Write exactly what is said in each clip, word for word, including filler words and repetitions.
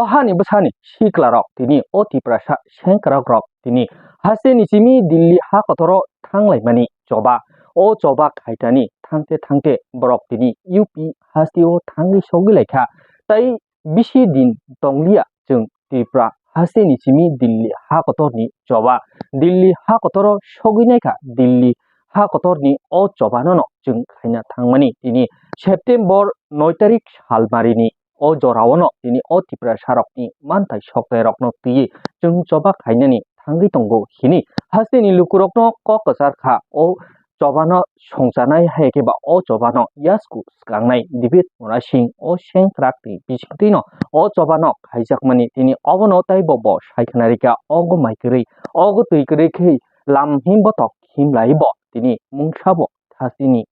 O hani bwsani siklarok tini o Tiprasa sengkrakrok tini hasteni simi Delhi ha kotoro thanglaimani choba. O choba khaitani thangte thangte borok tini U P hasteo thangwi sogwi laikha. Tai bisi din tongliya chwng Tripura hasteni simi Delhi ha kotorni choba. Delhi ha kotoro sogwi naikha, Delhi ha kotorni o chobanono chwng khaina thangmani tini September noi tarik salmarini o joraono tini o Tiprasarokni manthai soktairokno twiwi chwng choba khainani thangwi tongo hini hasteni lukurokno kok kwchar kha. O chobano songchanai hai khe ba o chobano yasku swkangnai David Murasing o sengkrakni bisingtwino o chobano khaijakmani tini obono teibo bo sai khna rikha. Ogo mai kwrwi, ogo twi kwrwi khe lam himbothok himlaibo tini mungsabo thasini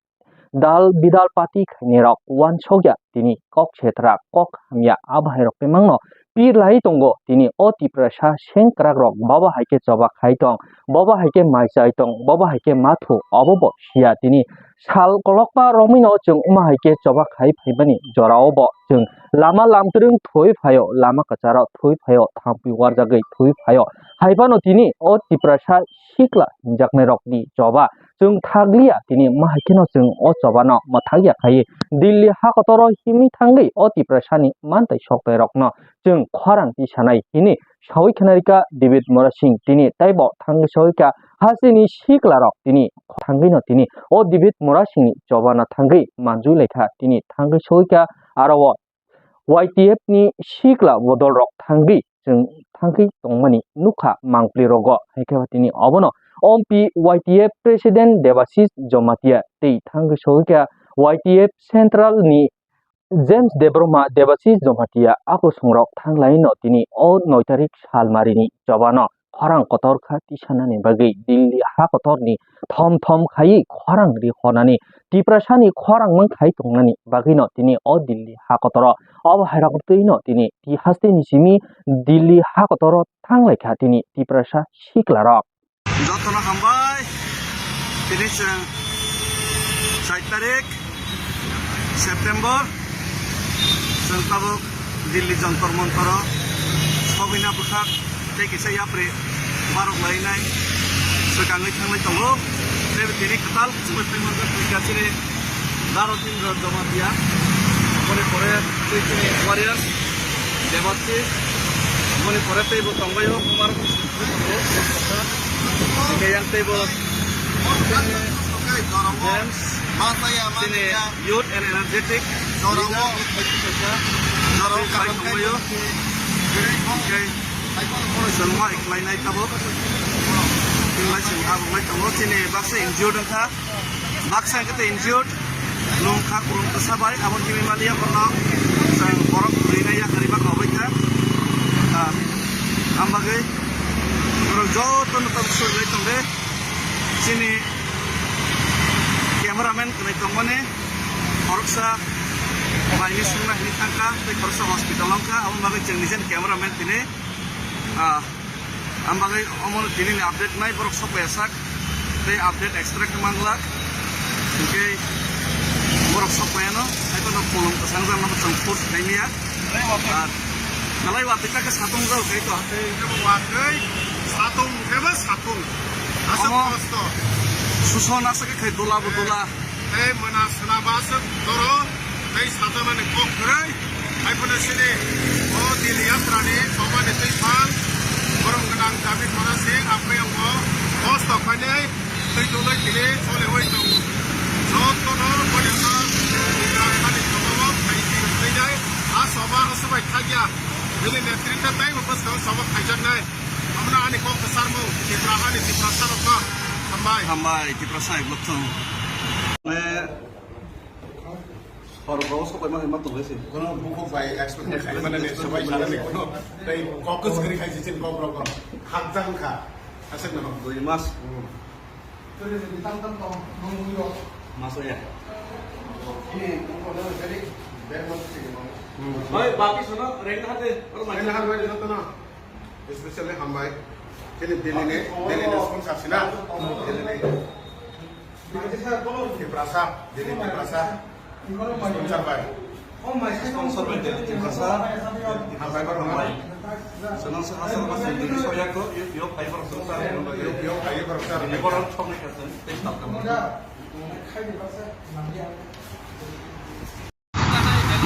dal bidal party khainai rok uansukya tini kok setra kok hamya abo hai rok bemangno pirlai tongo. Tini o Tiprasa sengkrakrok bobo hai khe choba khai tong, bobo hai khe mai chai tong, bobo hai khe mathu obo bo siya. Tini sal kolokma romwino chwng wngma hai khe choba khai phaimani jorao bo chwng lama lamtwrwng thwi phaio, lama kwcharo thwi phaio, thampui warjagwi thwi phaio. Hai phano tini o Tiprasa sikla hinjaknairokni choba chwng thakliya, tini wngma hai kheno chwng o chobano mwthakya khai Delhi ha kotoro himwi thangwi o Tiprasani mantai soktairokno chwng khorang tisanai hini sawi khna rikha David Murasing. Tini teibo thangwi sawi kha hasteni siklarok tini thangwino tini o David Murasingni chobano thangwi manjui laikha. Tini thangwi sawi kha aro o Y T F ni sikla bodolrok thangwi chwng thangwi tongmani nukha mangpli rogo. Hai khe tini obono ompi Y T F President Debashis Jamatia tei thangwi sawi kha Y T F Central ni James Debbarma, Debashis Jamatia, aposungrok thanglaino tini o noi tarik salmarini chobano khorang kotor kha tisanani bagwi Delhi ha kotorni thom thom khaiwi khorang ri honani Tiprasani khorang mung khai tongnani bagwino tini o Delhi ha kotoro obo hai rok twino tini ti hasteni simi Delhi ha kotoro thanglai kha tini Tiprasa siklarok. Jotono hambai. Tini chwng char tarik September, chwng tabuk Delhi Jantar Mantaro sogwina bwkhak tei kisa yapri barok lainai swkangwi thanglai tongo. Tei tini kwtal kuchukbai phai manjak twi kachini Daro Tindra Jamatia, aboni pore tei chini warriors, Debatsi, aboni pore teibo tongbaio Kumar, hingke yang teibo James, chini youth and energetic leader, tei tongbaio. Hingke chwng wai khlainai tabuk, himlai chwng tabuk lai tongo, chini baksa injured wngkha. Baksa hwnkhe tei injured, lung kha kulum kwsa bai, abo himwi maliya bono chwng borok kwrwina yakarwi bakha obaikha. Ah, ang bagwi norok jotono tabuk sujlai tongde. Chini cameraman kwnwi tongmani khoroksa baini sungna hwnwi thangkha, tei khoroksa hospital wngkha, aboni bagwi chwng nijeni cameraman tini, ah, Ang bagwi omo tini ni update nai borok sok paiya sak tei update extra khe man glak. Hingke borok sok paiya no, hai phano kolom kwchang jak no chwng force khlai maya. Ar belai watwi ta khe satung jak kai to. Tei khe bo watwi satung khe bo satung. Aswk omo kosto. Suson aswk khe khai dola bo dola. Tei mona swnam aswk toro, tei sajamani kok kwrwi. Hai phano chini o Delhi yatrani chobani twi phan, borom gwnang David Murasing, aphai wngo, hosto khainai twi tongwi tini choliwi tongo. Jotono boyama Tiprasani chobao khaidi twi nai, a choba aswk bai thakya, bini netrita taibo bwskango choba khaijaknai. Omono ani kok kwcharmung, Tipra hani Tiprasarokno hambai. Hambai, Tiprasa hai block thung. Hor bro, sok bai ma hai ma tong se. Kono buku bai expect khai mana ne, sobai sana ne kono. Tei kok kwchwk kwrwi khai se chini kok rok kono. Hakjak wngkha. Aswk no. Dui mas. Hmm. Mas ya. Ini kono dari dari mas sini. Hmm. Oi, baki sono, reng hate, oro mai. Reng hate, jotono. Especially hambai. Chini Delhi ni, Delhi ni sponsor sina. Delhi ni. Tiprasa, Delhi Tiprasa. Sponsor bai. Sponsor by Delhi Tiprasa, hambai bai. Senang se hasa hasa sendiri soya ko, yo, yo, fiber sensor, yo, yo, fiber sensor. Ini borok thok ni kasen, tei tak tak.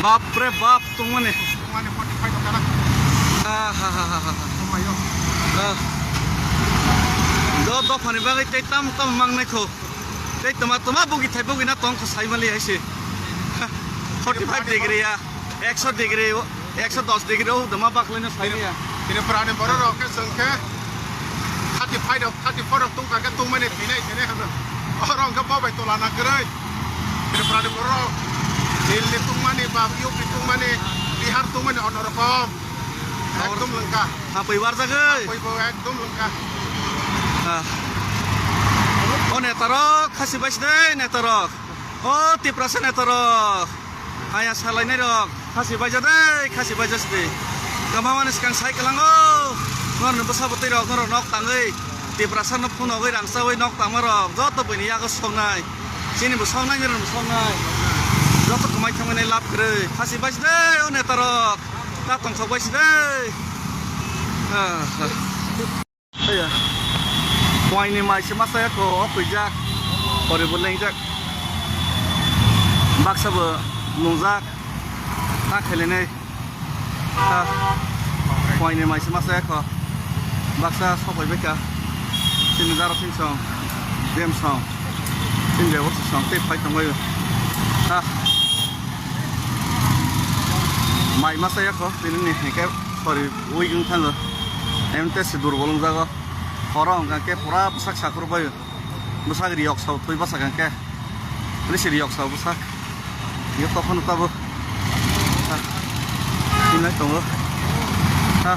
Bap re bap, tungmani. Tungmani forty five okara. Ah, ha, ha, ha, ha, ha. Tungmayo. Ah. Do, dophani bagwi tei tam tam mangnai kho. Tei toma toma bugi thai bugi na tong kho saimali hai se. Forty five degree ya, ekso degree, ekso dos degree o doma baklai na saimali ya. Tini purani borok rok khe chwng khe thirty five rok, thirty four rok tungkha khe tungmani thinai thinai hwno. Oro hwnkhe bo bai tola na kwrwi. Tripura ni borok Delhi tungmani ba U P tungmani, Bihar tungmani ono rokom. Ekdom lengka. Hapoi warjagwi. Hapoi bo ekdom lengka. Ah. O netarok, khasi bai sini netarok. O Tiprasa netarok. Aya salainai rok, khasi baija de, khasi baija sidi. Kwbangmani swkang sai kwlango. Norokni bwsa bwtwi rok, norok nok tangwi. Tiprasa no phunogwi rangchawi nok tangma rok. Joto buini yago soknai. Chini bo soknai, norokni bo soknai. Joto kwmai thangmani lab kwrwi. Khasi baija de, o neta rok. Ta tongthok bai sidi. Ah, ah. Aya. Poini mai se masa ya ko, o kwijak. Pori bo lengjak. Baksa bo nungjak. Ta khelenai. Ta. Poini mai se masa ya ko. Baksa sokoi beka. Sini daro tin song. Dem song. Sini debo song. Tei phai tongoi. Ta. Mai masa ya ko. Sini ni hengke. Pori ui ung thango. Em te si durbol wngjago. Horo hwnkha khe pura bwsak sakrubaiyo. Bwsak riyok sao thwi bwsak hwnkhe. Risi riyok sao bwsak. Yo tophano tabuk. Ha. Hinai tongo. Ha.